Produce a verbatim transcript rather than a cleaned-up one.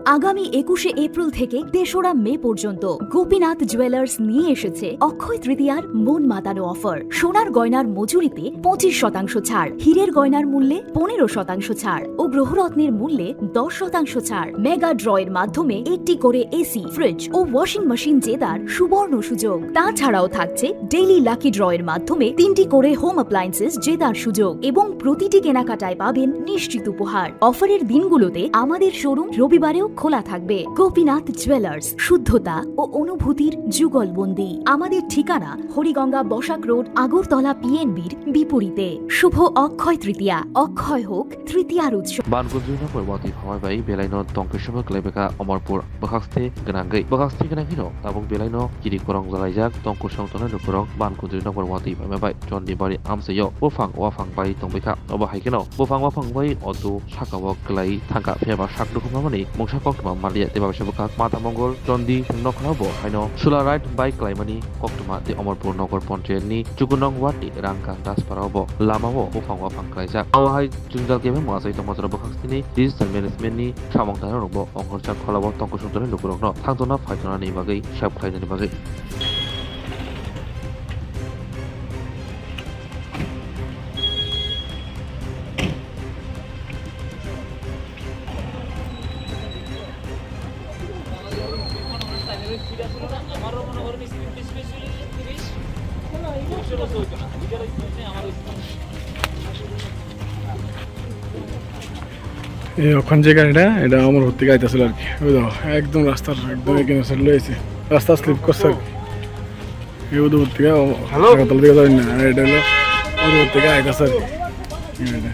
আগামী একুশে এপ্রিল থেকে তেসরা মে পর্যন্ত গোপীনাথ জুয়েলার্স নিয়ে এসেছে অক্ষয় তৃতীয়ার মন মাতানো অফার। সোনার গয়নার মজুরিতে পঁচিশ শতাংশ ছাড়, হীরের গয়নার মূল্যে পনেরো শতাংশ ছাড় ও গ্রহরত্নের মূল্যে দশ শতাংশ ছাড়। মেগা ড্রয়ের মাধ্যমে একটি করে এসি, ফ্রিজ ও ওয়াশিং মেশিন জেতার সুবর্ণ সুযোগ। তাছাড়াও থাকছে ডেইলি লাকি ড্রয়ের মাধ্যমে তিনটি করে হোম অ্যাপ্লায়েন্সেস জেতার সুযোগ এবং প্রতিটি কেনাকাটায় পাবেন নিশ্চিত উপহার। অফারের দিনগুলোতে আমাদের শোরুম রবিবারেও খোলা থাকবে। গোপীনাথ জুয়েলার্স, শুদ্ধতা ও অনুভূতির যুগলবন্দি। আমাদের ঠিকানা হরিগঙ্গা বসাক রোড, আগরতলা পিএনবির বিপরীতে। শুভ অক্ষয় তৃতীয়া, অক্ষয় হোক তৃতীয়ার উৎসব। Bankunjwi nokbar watwi phamai bai belaino tongkhe sobo kwlaibaikha Omorpur bwkhaksthe gwnangwi. Bwkhaksthe gwnangwino tabuk belaino kiri korong jalaijak tongkosong tongnai lukurok Bankunjwi nokbar watwi phamai bai Chondibari amchaio buphang waphang bai tongbaikha. Obo hai kheno buphang waphang bai auto sakao kwlai thangkha, phiyaba sak dukhumani mungsa koktwma manliya, tei baksa bwkhak Mata Mongol Chondi nokhrao bo haino Solar Ride bai kwlaimani koktwma tei Omorpur Nogor Ponchayat ni Chukunong ward ni Rangka Daspara o bo lama o buphang waphang kwlaijak. Abo hai jwngjal kebengma achai tongma jora bwkhak sini disaster management ni samung tanai rok bo ongkhorjak, kholao tongkosong tongnai lukurok no thangtona phaitonani bagwi sap khlainani bagwi. এই ওখান যে গাড়িটা, এটা আমার ঘর থেকে আইতেছিল আর কি। ওই দেখো, একদম রাস্তার একদম এখানে সেট লয়েছে, রাস্তা স্লিপ করছে আর কি। এই উদয়পুর থেকে ও, হ্যালো। আগরতলা থেকে যাবেন না, আর এটা হলো উদয়পুর থেকে আইতেছে আর কি। এই গাড়িটা।